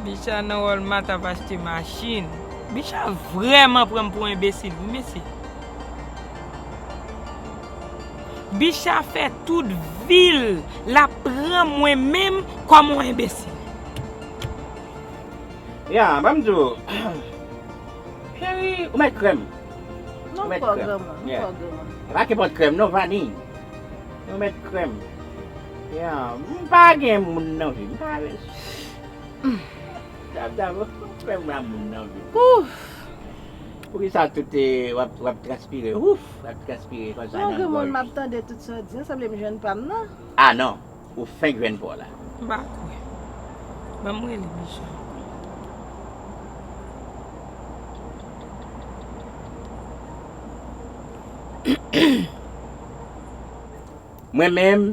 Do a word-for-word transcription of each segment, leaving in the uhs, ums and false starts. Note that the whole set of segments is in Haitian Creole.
Bicha nan Walmart ap achte machin. Bicha vrèman pran m pou enbesil, wi, mesye. Bicha fè tout vi l, l ap pran mwen menm kòm yon enbesil. Ya, ban m di w. Cheri, ou mèt krèm. Non, m pa granmoun, m pa granmoun. E pa kenpòt krèm, non, vaniy. Ou mèt krèm. Ya, m pa gen moun nan vi m. M pa bezwen. Dab dab, ou fè m la moun nan vi m. Poukisa tout e, w ap, w ap transpire? Ouf, w ap transpire konsa nan gòj. Non, granmoun, m ap tande tout sa w di an, sanble m jwenn pa m nan. Ah non, ou fenk jwenn pa w la. M pa kwè. Ban m rele Bicha. Mwen menm,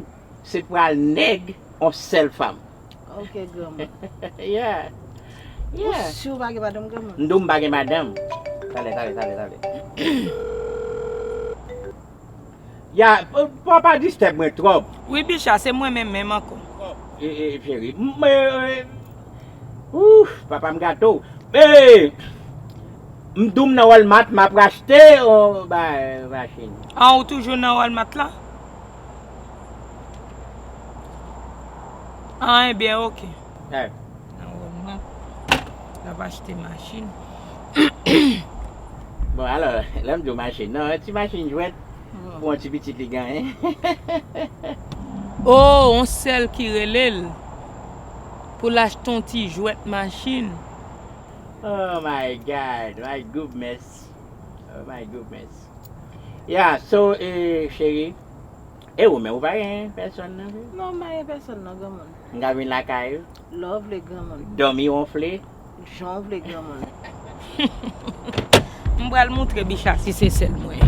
se pral nèg on sèl fanm. Ok, granmoun. Yeah. Ou si w pa gen madanm, granmoun? M di w m pa gen madanm. Talè, talè, talè, talè. Ya, pa, pa distèb mwen twòp. Wi, Bicha, se mwen menm menm ankò. E, e, cheri, m, e, e, ouf, papa m gato. E, m di w m nan Walmart, m ap achte on ba, machin. Ah, ou toujou nan Walmart la? Ah, ebyen, ok. Eh. Nan Walmart, l ap achte machin. Bon, alò, lè m di w machin, non, ti machin jwèt pou yon ti pitit li genyen. Oh, on sèl ki rele l pou l achte yon ti jwèt machin. Oh my God, my goodness. Oh my goodness. Yeah, so, eh, cheri, e ou menm, ou pa gen pèsòn nan vi? Non, m pa gen pèsòn nan, granmoun. M ka vin lakay ou? Lè w vle, granmoun. Dòmi wonfle? Jan w vle, granmoun. M pral moutre Bicha si se sèl mwen.